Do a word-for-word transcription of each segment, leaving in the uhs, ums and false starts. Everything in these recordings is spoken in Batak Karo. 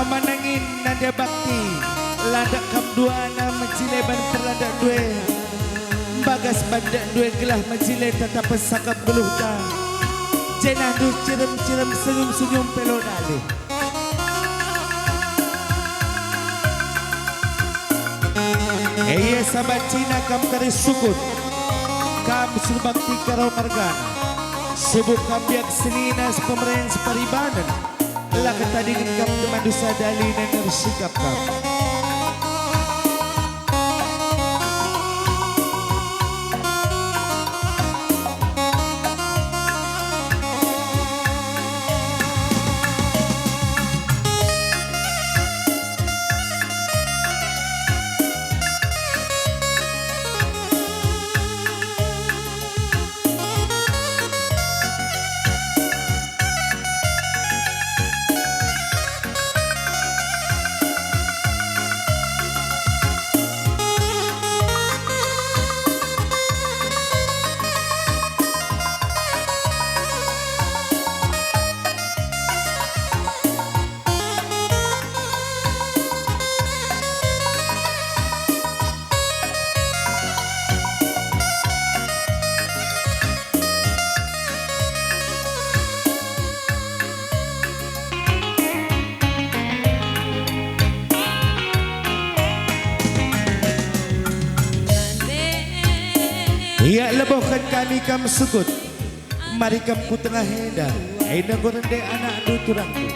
Manangin nande bakti, landak kam duana mejile ban perlandak due, mbagas bandak due gelah mejile tatapen sakap geluhta. Jenah dus cirem-cirem senyum-senyum pelo dalih. Eye saban cina kam kari sukut, kam si bakti karo margana, subuk kam biak senina sepemeren separibanen, la ketadingen kam teman dosa dalinen ersikap kam. Ia lebohken kami kam sukut. Mari kam ku tengah enda, enda enggo rende anakndu turangku.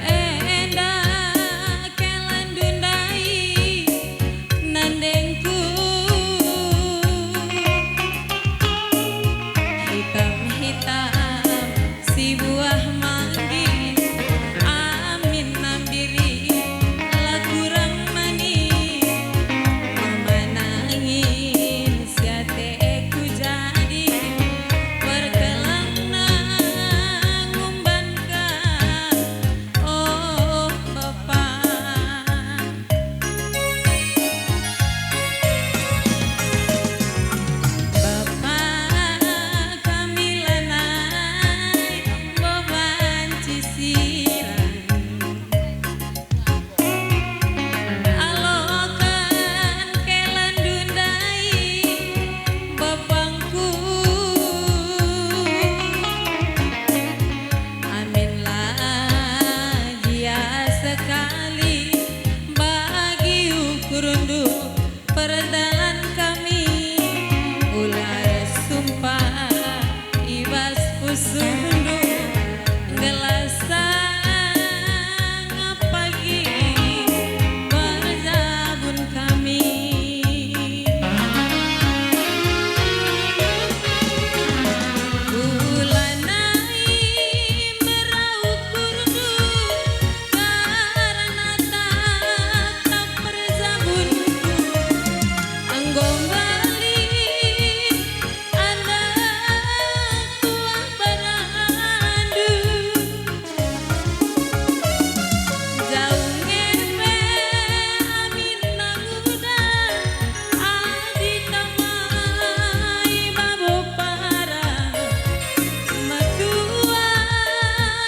Enda kelendu ndai nandengku. Hitam-hitam si buah manggis, amin nambiri la kurang manis. Mama nangin si ateku jadi perkelengna ngumbanka, oh Bapa. Bapa kami lanai, bo banci siran. Aloken kelendu ndai, bapangku. Aminlah gia sekali bagi ukurndu perdalan kami, ula ersumpah i bas pusuhndu, gelah sangap pagi perjabun kami. Kulanai mbera ukurndu, karna tatap perjabunku enggo mbelin anak tuah barandu. Jau nge pe aminna nguda, adi tamai babo para, metua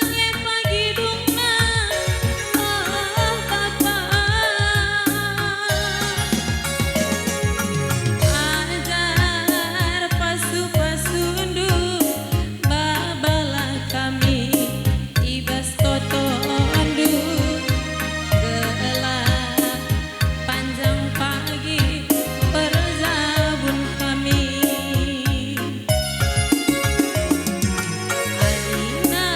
nge pagi dungna, oh Bapa. Ajar pasu-pasundu, babalah kami i bas totondu, gelah panjang pagi perjabun kami. Adina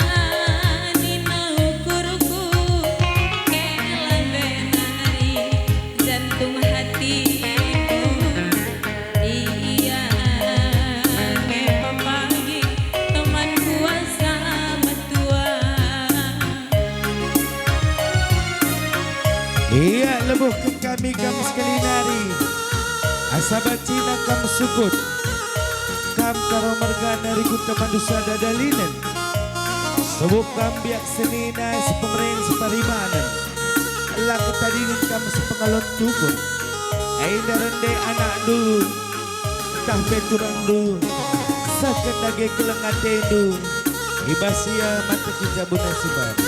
nina ukurku, kela nari jantung hatiku. Ia nge pepagi teman kuasa metua. Ia lebohken kami kam sekali nari. Asa bacina kam sukut. Kam karo mergana rikut teman dosa dalinen. Subuk kam biak senina sepemeren separibanen. La ketadingen kam sepengalon tukur. Enda rende anakndu, ntah pe turangndu, sehken dage keleng atendu, i bas ia mate kejabuna si baru.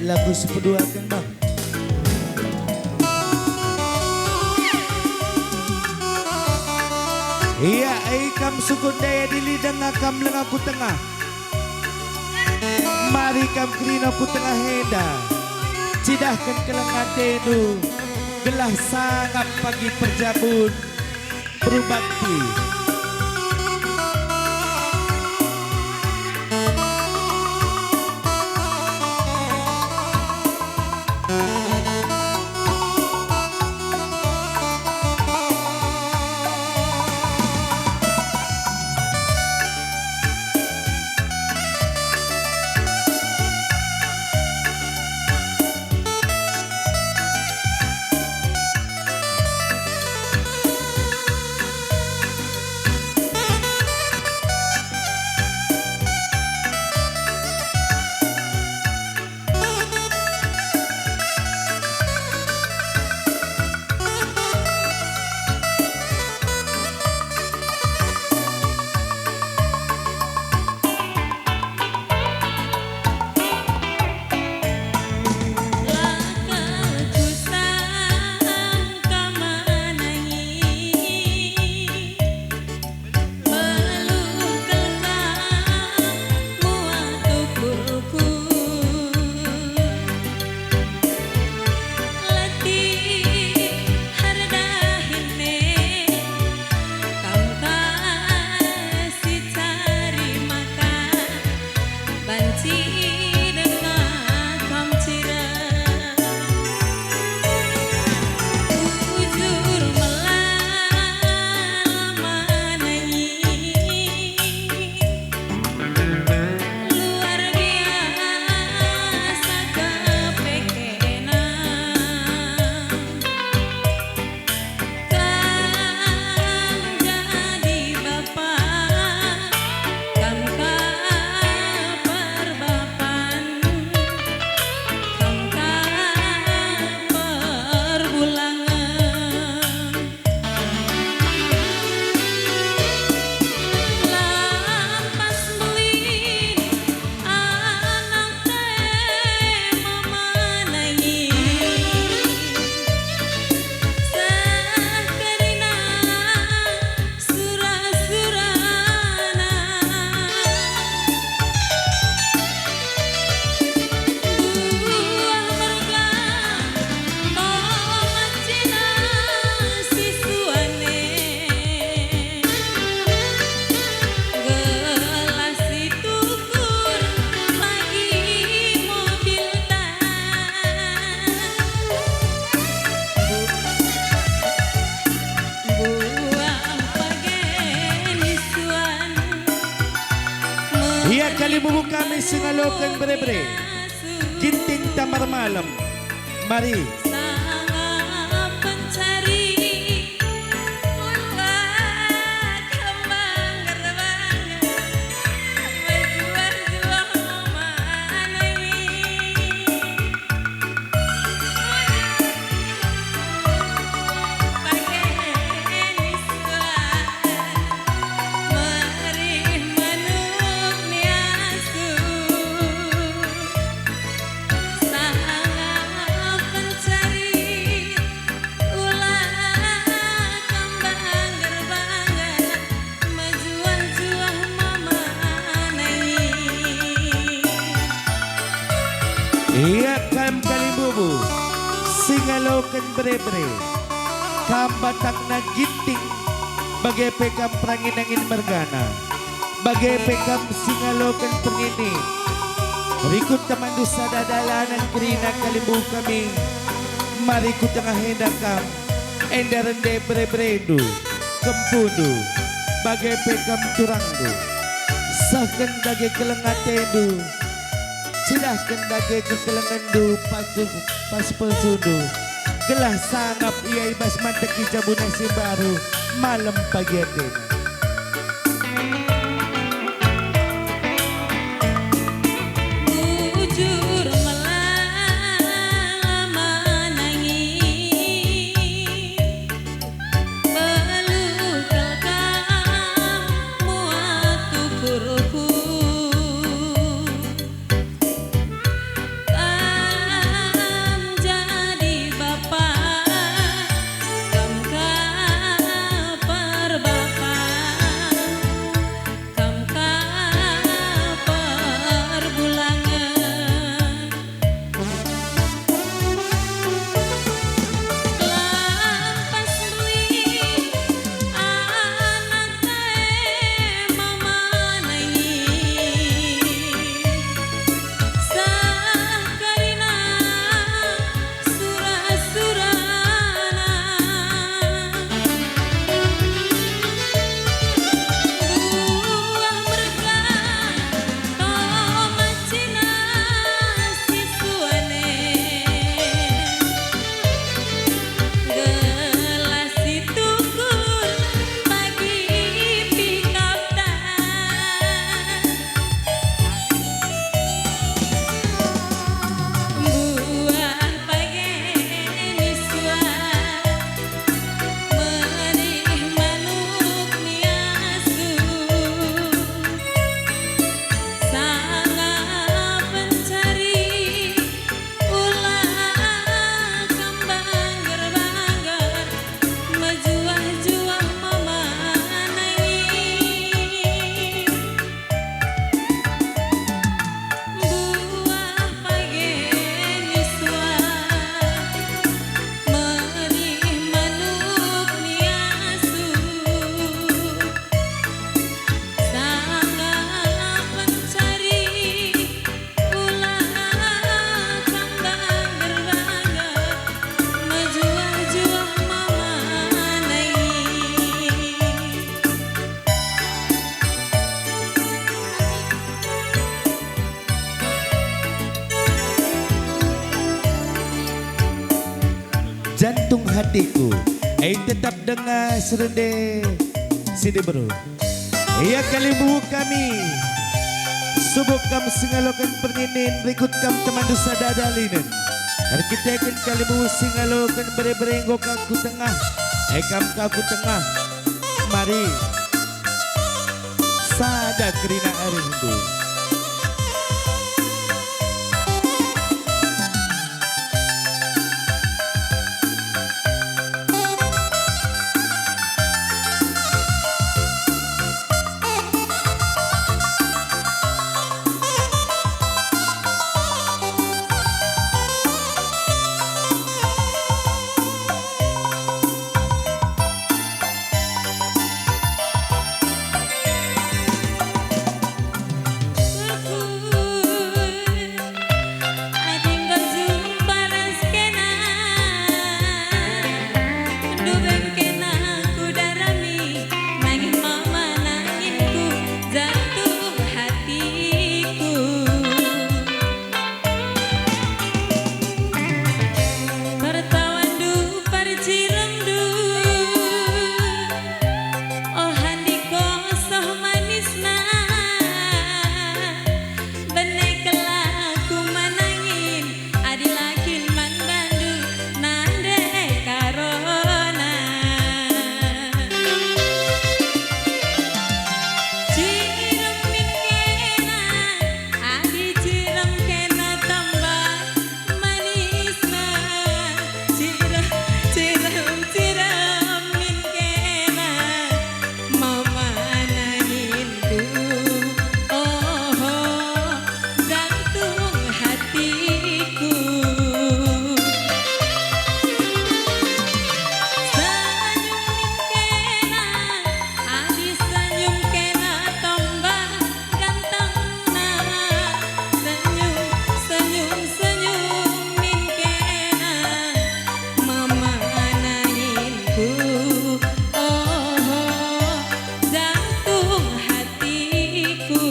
Lagu sipeduaken, Bang. Ia, e kam sukun daya dili denga kam lenga ku tengah. Mari kam kerina ku tengah enda. Cidahken keleng atendu, gelah sangap pagi perjabun. Berbakti. Letih erdahin me, kam ka si cari maka banci denga kam cira. Bujur melala manangi. Luar biasa kepekena. Kam jadi bapa, kam ka perbapan, kam ka perbulangen. Lampas mbelin anak tema manangi, seh kerina sura-surana. Buah merga, tomat cina si suan e. Gelah si tukur pagi mobilta. Buah page ni suan. Ia kalimbubu kami si ngaloken bere-bere. Ginting Tamar Malem. Mari. Sangap pencari ulah kembang gerbang, mejuah-juah memanangi. Mejuah-juah memanangi. Ia kam kalimbubu, si ngaloken bere-bere, kam batangna Ginting, bage pe kam perangin-angin mergana, bage pe kam si ngaloken pengini. Rikut temanndu sada dalan kerina kalimbubu kami, mari ku tengah enda kam. Enda rende bere-berendu, kempundu, bage pe kam turangndu. Sehken dage keleng atendu, cidahken dage kekelengenndu pas, pas pesundu, gelah sangap ia i bas manteki jabuna si mbaru, malem pagi atena. Bujur melala manangi, beluh kal kam muat ukurku. Jantung hatiku, eh, tetap denga serende si diberu. Ia kalimbubu kami, subuk kam si ngaloken perninin, rikut kam temanndu sada dalinen. Erkiteken kalimbubu si ngaloken bere-bere enggo ka ku tengah, eh, kam ka ku tengah. Mari, sada kerina arihndu. Adi enggo jumpa ras kena, ndube me kena kudarami, nangin mama nangin ku jantung hatiku. Pertawandu, perciremndu, oh, andiko soh manisna. Bene kela ku manangin, adi la kin man bandu nande karona. Cirem min kena, adi cirem kena tambah manisna. Cirem, cirem, cirem min kena. Mama nanginku, oho, jantung hatiku. Senyum min kena, adi senyum kena tambah gantengna. Senyum, senyum, senyum min kena. Mama nanginku, oho, jantung hatiku.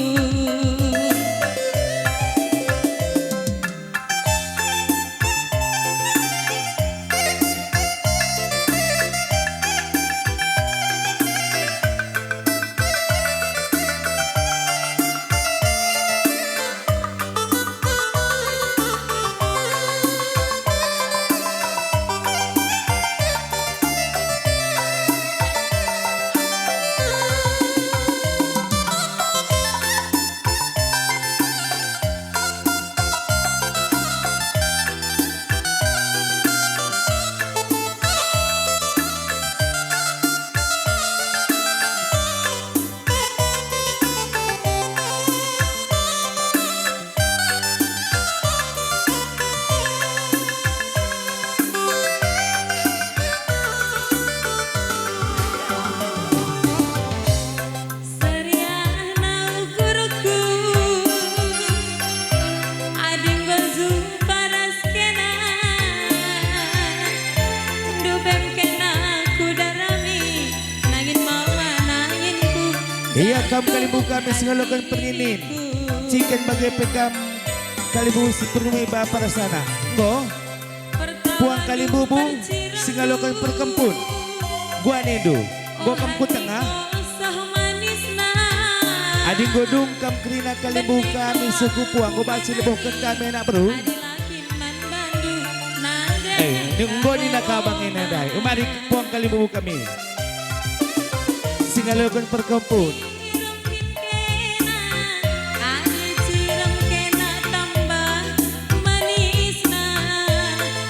Seriahna ukurku, adi enggo jumpa ras kena, ndube me kena kudarami, nangin mama nanginku. Ia kam kalimbubu kami si ngaloken perninin. Ciken bage pe kam kalimbubu si pernime bapa rasana. Enggo? Puang kalimbubu si ngaloken perkempun. Guanindu, enggo kam ku tengah? Adi enggo dung kam kerina kalimbubu kami suku puang, enggo banci lebohken kami anak beru. Eh, enggo nina kabang enda ndai. Mari puang kalimbubu kami si ngaloken perkempun. Cirem min kena, adi cirem kena tambah manisna.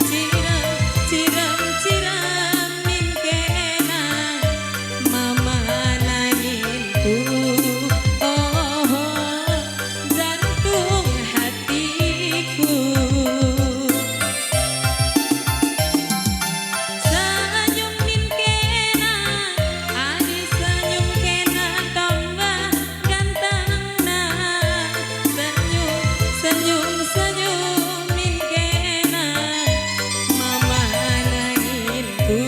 Cirem, cirem, cirem min kena, mama nanginku. Oho, jantung hatiku. Senyum min kena, adi senyum kena tambah gantengna. Senyum, senyum, senyum min kena, mama nanginku.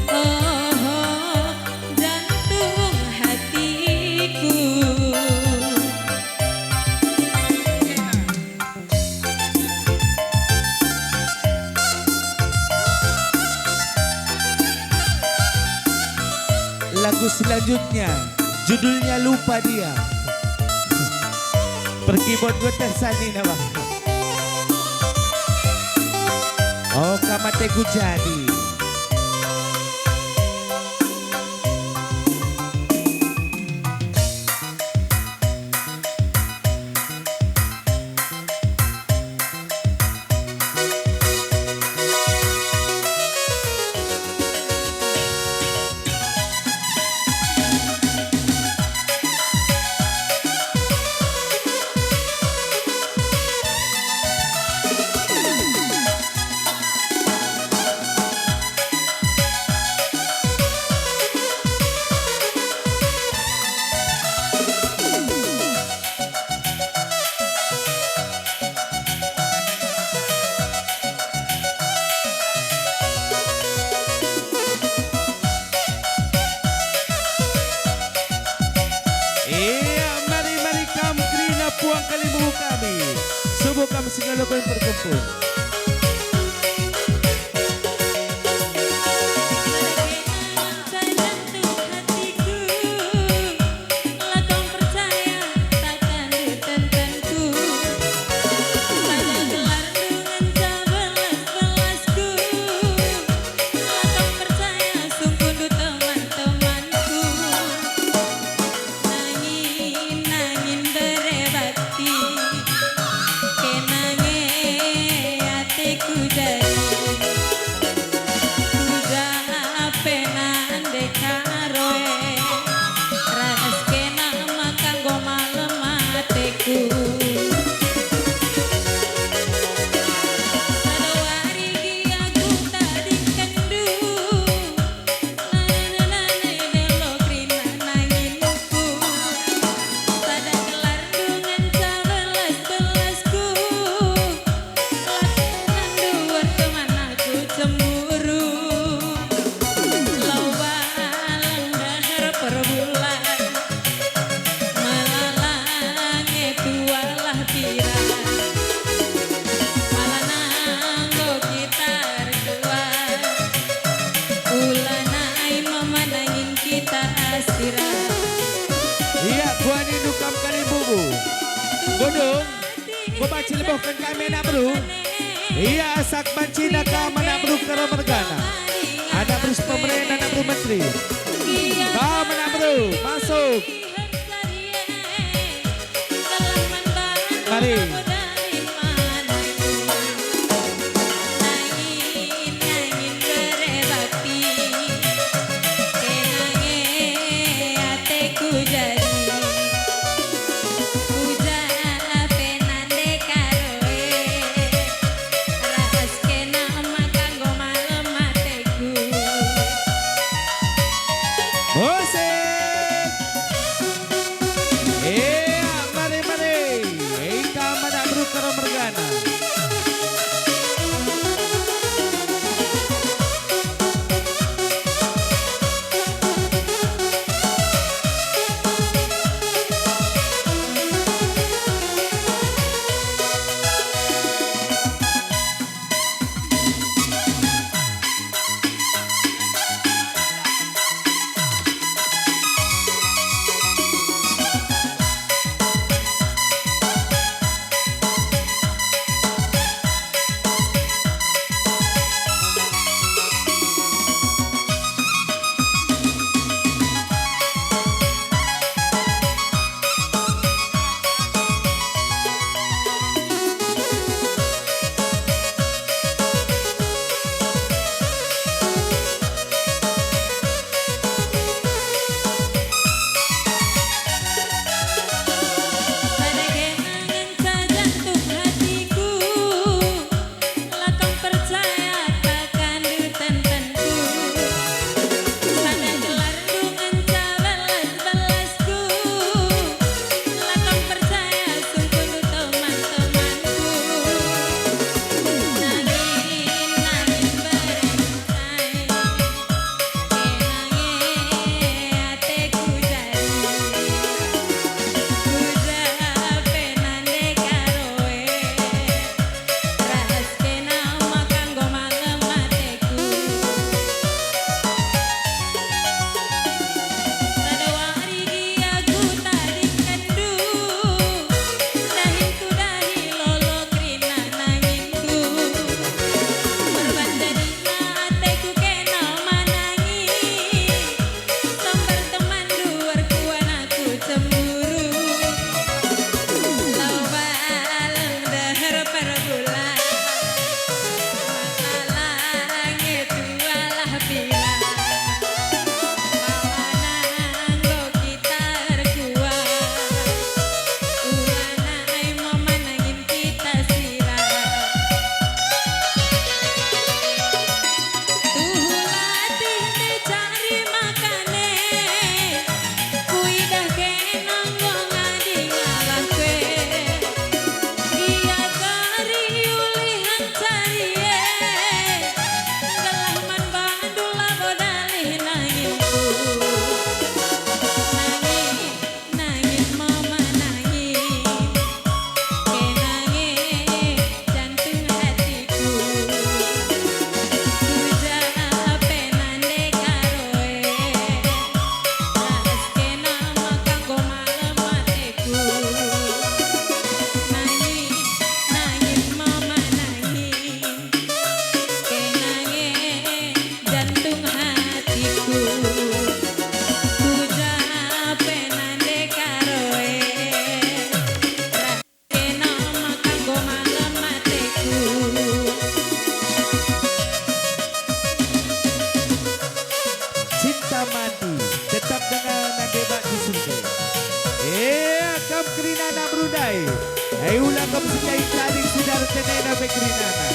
Oho, jantung hatiku. Lagu selanjutnya, judulnya Lupa Dia. Perkibot gue teh sanina, Bang. Oh, kam ateku jadi. Ia, mari, mari kam kerina puang kalimbubu kami. Subuh kam si ngaloken perkempun. Mergena lam cajandu hatiku, la tong percaya takkan ditenten. Pada gelarndu ngenca belas-belasku, la tong percaya sungkunndu teman-temanku. Nangin-nangin bere bakti, kena nge ateku jadi. Kuja pe nande karoe, ras kena maka enggo malem ateku. Sada wari gia kutadingkenndu, lanai-lanai delo kerina nanginku. Sada gelarndu ngenca belas-belasku. Lakenandu erteman aku cemburu. Lau balang ndeher perbulan, melala nge tualah pira. Alana enggo kita ertua, ulana ai memandangin kita asira. Ia, kuanindu kam kalimbubu. Bodong. Kubanci lebohken kami anak beru. Ia, asak banci nina kam anak beru Karo mergana. Anak beru si pemeren, anak beru menteri. Kam anak beru, masuk. Mari. Uja pe nande karoe, ras kena maka enggo malem ateku. Musik. Ea, mari, mari. Ika mana Kom si kai tading si dar tenena pe kerinana.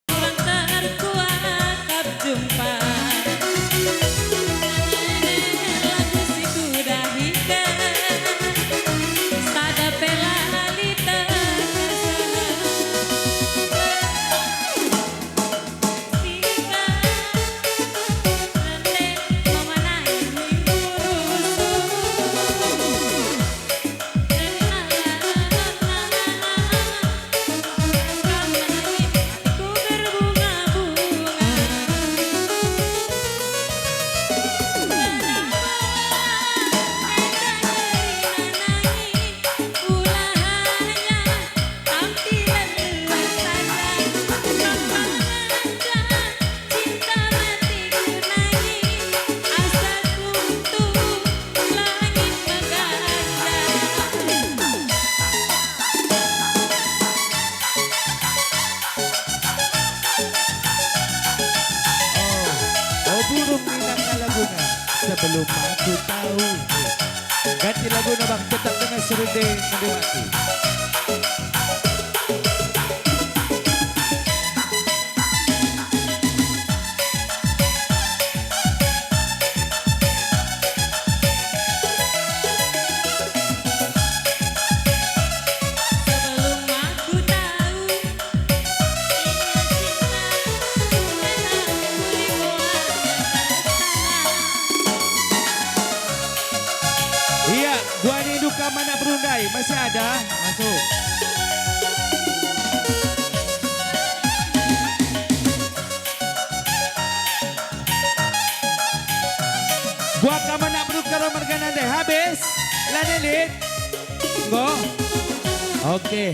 Kurang terkuakap jumpa. Lagu si kudahiken, sada pe la lit terasa. Sika rende memanai minggu rusuh. Cinta mati ku nai, asa ku tuhu langit meganjang. Oh, oh, burung nina laguna, sebelum aku tahu. Ganti laguna, Bang, tetap dengan serunding menikmati. Sebelum aku tahu, ia cinta, ku rela ku liwat sana. Iya, gua nindu kam anak beru ndai, masih ada? Masuk. Gua kam anak beru Karo mergana ndai, habis? La lit? Enggo? Oke.